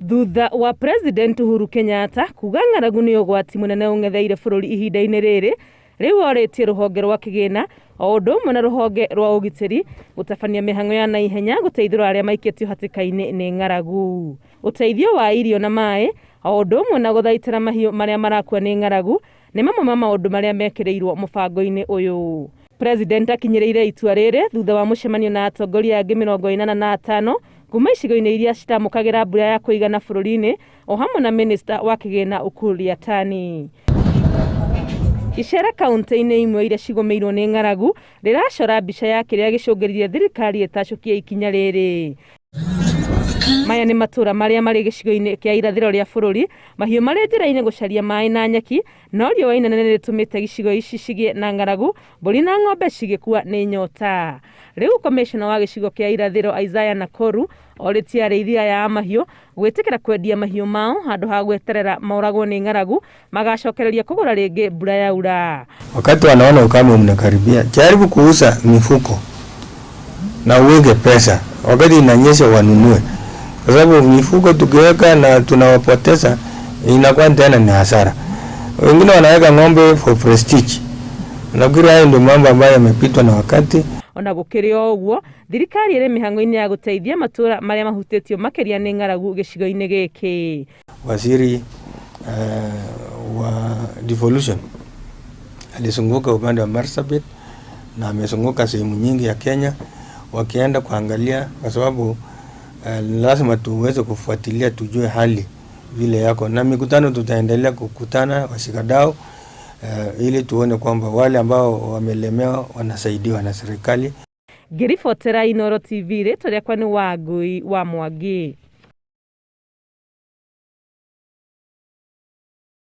Thutha wa President Uhuru Kenyatta kuga ng'aragu nĩ ũgwati mũnene ũng'etheire bũrũri ihinda-inĩ rĩrĩ, rĩu orĩtie rũhonge rwa kĩgĩna o ũndũ ũmwe na rũhonge rwa ũgitĩri gũtabania mĩhang'o ya naihenya gũteithũra arĩa maikĩtio hatĩka-inĩ nĩ ng'aragu. Ũteithio wa irio na maĩ o ũndũ ũmwe na gũthaitĩra mahiũ marĩa marakua nĩ ng'aragu nĩ mamwe ma maũndũ marĩa mekĩrĩirwo mũbango-inĩ ũyũ. President akinyĩrĩire itua rĩrĩ thutha wa mũcemanio na atongoria angĩ 85 kuma icigo-inĩ iria citamũkagĩra mbura ya kũigana bũrũri-inĩ o hamwe na minista wa kĩgĩna Ukur Yatani. Icera kaunti-inĩ imwe iria cigũmĩirwo nĩ ng'aragu rĩracora mbica ya kĩrĩa gĩcũngĩrĩirie thirikari ĩtacũkie ikinya rĩrĩ. Maya nĩ matũra marĩa marĩ gĩcigo-inĩ kĩa irathĩro rĩa bũrũri, mahiũ marĩ njĩra-inĩ gũcaria maĩ na nyeki, no riũa inene nĩ rĩtũmĩte gĩcigo ici cigĩe na ng'aragu, mbũri na ng'ombe cigĩkua nĩ nyota. Rĩu komĩcona wa gĩcigo kĩa irathĩro Isaiah Nakoru orĩtie arĩithi aya a mahiũ gwĩtĩkĩra kwendia mahiũ mao handũ ha gweterera moragwo nĩ ng'aragu magacokereria kũgũra rĩngĩ mbura yaura. Wakati wanaona ukame unakaribia, jaribu kuuza mifuko na uweke pesa, wakati inanyesha wanunue, kwa sababu mifuko tukiweka na tunawapoteza inakuwa tena ni hasara. Wengine wanaweka ng'ombe for prestige. Nafikiri hayo ndio mambo ambayo yamepitwa na wakati. Ona gũkĩrĩ o ũguo, thirikari ĩrĩ mĩhang'o-inĩ ya gũteithia matũũra marĩa mahutĩtio makĩria nĩ ng'aragu gĩcigo-inĩ gĩkĩ. Waziri wa devolution alizunguka upande wa Marsabit na amezunguka sehemu nyingi ya Kenya wakienda kuangalia, kwa sababu lazima tuweze kufuatilia tujue hali vile yako, na mikutano tutaendelea kukutana washikadau ili tuone kwamba wale ambao wamelemewa wanasaidiwa na serikali. Ngĩribotera Inooro TV, rĩtwa rĩakwa nĩ Wangui wa Mwangi.